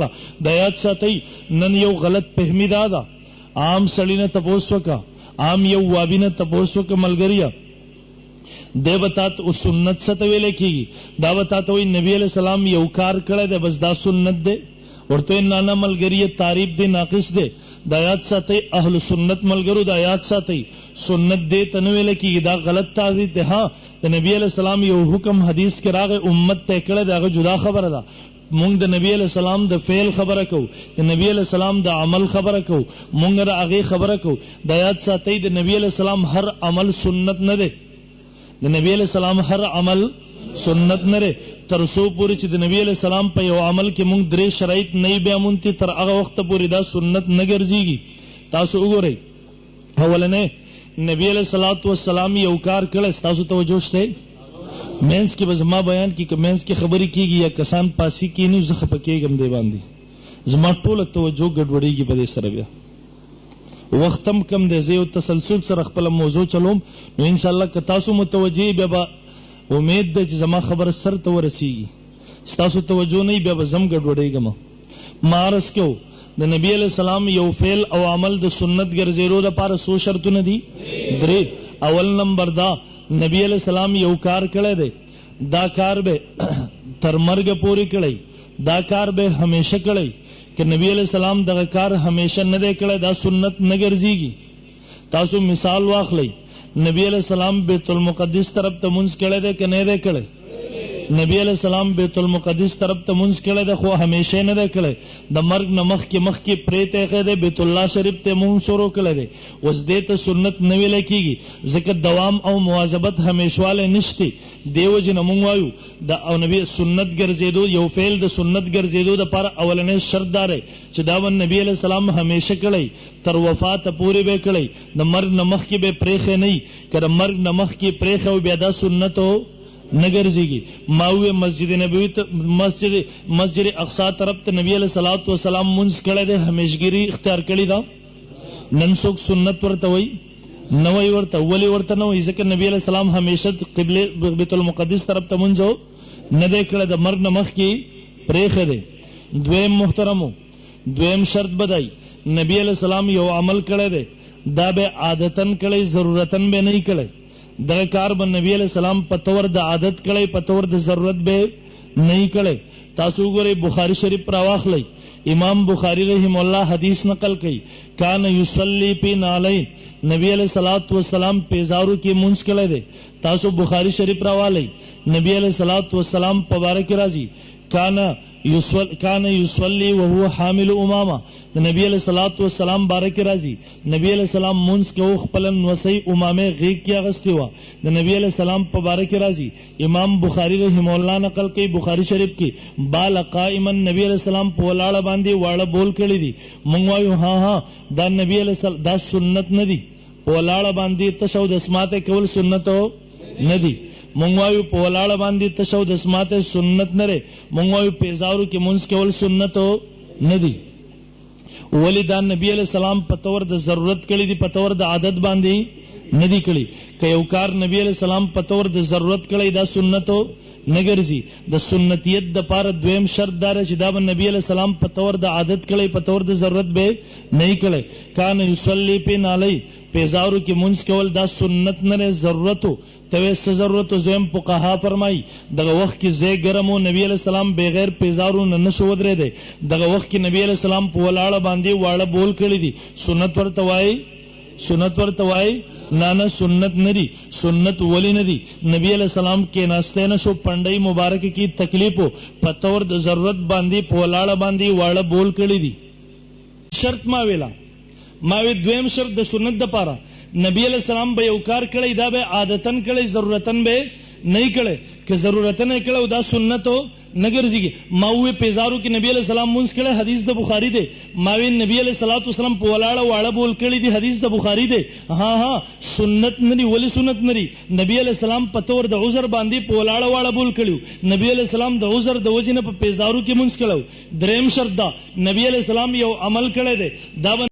دا یاد ساتئ نن یو غلط فهمی دا ده عام سړی نه تپوس وکه عام یو وابی نه تپوس وکه ملګریه دی به تاته اوس سنت څه ته ویل کیږي دا به تاته وایي نبی علیه السلام یو کار کړی دی بس دا سنت دی ورته نه نه ملګریه تعریف دی ناقص دی دا یاد ساتئ اهل سنت ملګرو دا یاد ساتئ سنت دې ته نه ویل کیږي دا غلط تعریف دی ها د نبی علیه السلام یو حکم حدیث کې راغی امت ته کړی دی هغه جدا خبره ده مونږ د نبی علیه السلام د فعل خبره کوو، د نبی علیه السلام د عمل خبره کوو، مونږ د هغې خبره کوو. دا یاد ساتئ د نبی علیه السلام هر عمل سنت نه دی، د نبی علیه السلام هر عمل سنت نه دی، تر څو پورې چې د نبی علیه السلام په یو عمل کې مونږ درې شرایط نه وي بیا مونتي تر هغه وخته پورې دا سنت نه ګرځیږي. تاسو وګورئ اولنی نبی علیه الصلاة والسلام یو کار کړی، ستاسو توجه شته؟ منځ کې به زما بیان کې که منځ کې خبرې کیږي یا کسان پاسي کیني زه خپه کیږم دی باندې زما ټوله توجه ګډوډیږي په دې سره بیا وخت هم کم دی زه یو تسلسل سره خپله موضوع چلوم نو ان شاء الله که تاسو متوجه بیا به امید ده چې زما خبره سر ته ورسیږي ستاسو توجه نه بیا به زم ګډوډیږم ما عرض کوو د نبی علیه السلام یو فعل او عمل د سنت ګرځېدو لپاره څو شرطونه دي؟ درې. اول نمبر دا نبی علیه السلام یو کار کړی دی دا کار به تر مرګه پورې کړی دا کار به همیشه کړی که نبی علیه السلام دغه کار همیشه نه دی کړی دا سنت نه ګرځیږي. تاسو مثال واخلئ نبی علیه السلام بیت المقدس طرف ته مونځ کړی دی که نه دی کړی؟ نبی علیه السلام بیت المقدس طرف ته مونځ کړی دی خو همیشه نه دی کړی د مرګ نه مخکې مخکې پرې ته ایښی دی بیت الله شریف ته مونږ شروع کړی دی اوس دې ته سنت نه ویل کیږي ځکه دوام او مواظبت همیشوالی نشته دې وجې نه مونږ وایو د او نبی سنت ګرځېدو یو فعل د سنت ګرځېدو دپاره اولنی شرط دا دی چې دا به نبی علیه السلام همیشه کړی تر وفاته پورې به یې کړی، د مرګ نه مخکې به یې پرېښی نه وي، که د مرګ نه مخکې یې پرېښی وي بیا دا سنت نه ګرځېږي. ما ووې مسجد نبوي ته مسجد مسجد اقصی طرف ته نبي علیه الصلوة والسلام لمونځ کړی دی، همېشګري اختیار کړې ده، نن څوک سنت ورته وایي؟ نه وایي ورته، ولې ورته نه وایي؟ ځکه نبي علیه السلام همېشه قبلې بیت المقدس طرف ته لمونځ نه دی کړی، د مرګ نه مخکې یې پرېښی دی. دویم محترمو! دویم شرط به دای نبی علیه السلام یو عمل کړی دی دا به عادتاً کړی ضرورتاً به نه کړی دغه کار به نبی علیه السلام په طور د عادت کړی په طور د ضرورت به نه کړی. تاسو وګورئ بخاری شریف راواخلئ امام بخاری رحمه الله حدیث نقل کوي کان یصلی فی نعلین نبی علیه الصلوة والسلام پیزارو کې مونځ کړی دی تاسو بخاری شریف راوالئ نبی علیه الصلوة والسلام په باره کې راځي کان یصل کان یصلی وهو حامل امامه د نبی علیه الصلوة والسلام باره کې راځي نبی علیه السلام مونځ کوو خپله نوسۍ امامه غیږ کې اغستې وه د نبی علیه السلام په باره کې راځي امام بخاری رحمه الله نقل کوي بخاری شریف کې بال قائما نبی علیه السلام په ولاړه باندې واړه بول کړي دي مونږ وایو ها ها دا نبی علیه السلام دا سنت نه دي په ولاړه باندې تشه او دسماته کول سنت نه دي. مونږ وایو په ولاړه باندې تشه او دسماته سنت نه دی. مونږ وایو پیزارو کې مونځ کول سنت نه دي. ولې دا نبی علیه السلام په طور د ضرورت کړي دي په طور د عادت باندې نه دي کړي. که یو کار نبی علیه السلام په طور د ضرورت کړی دا سنت نه ګرځي. د سنتیت د پاره دویم شرط دا دی چې دا به نبی علیه السلام په طور د عادت کړی په طور د ضرورت به نه کړی. کان یصلی فی نعلی پیزارو کې مونځ کول دا سنت نه دی ضرورت و. ته وې څه ضرورت و؟ زویم فقها فرمایي دغه وخت کې ځای ګرم و نبی علیه السلام بغیر پیزارو نه نشو ودرېدی. دغه وخت کې نبی علیه السلام په ولاړه باندې واړه بول کړي دي سنت ورته وایي؟ سنت ورته وایي؟ نه نه سنت نه دي. سنت ولې نه دي؟ نبی علیه السلام کېناستی نه شو پنډۍ مبارکه کې تکلیف و په طور د ضرورت باندې په ولاړه باندې واړه بول کړي دي. شرط ما ویلا ما وی دویم شرط د سنت د پاره نبی علیه السلام به یو کار کړی دا به عادتاً کړی ضرورتاً به نه کړی که ضرورتاً یې کړی او دا سنت نه ګرځیږي. ما ووی پیزارو کې نبی علیه السلام مونځ کړی حدیث د بخاری دی. ما وی نبی علیه الصلوة والسلام په ولاړه واړه بول کړي دي حدیث د بخاری دی. ها ها سنت نه دي ولې سنت نه دي؟ نبی علیه السلام په طور د عذر باندې په ولاړه واړه بول کړي وو. نبی علیه السلام د عذر د وجې نه په پیزارو کې مونځ کړی وو. دریم شرط دا نبی علیه السلام یو عمل کړی دی دا به.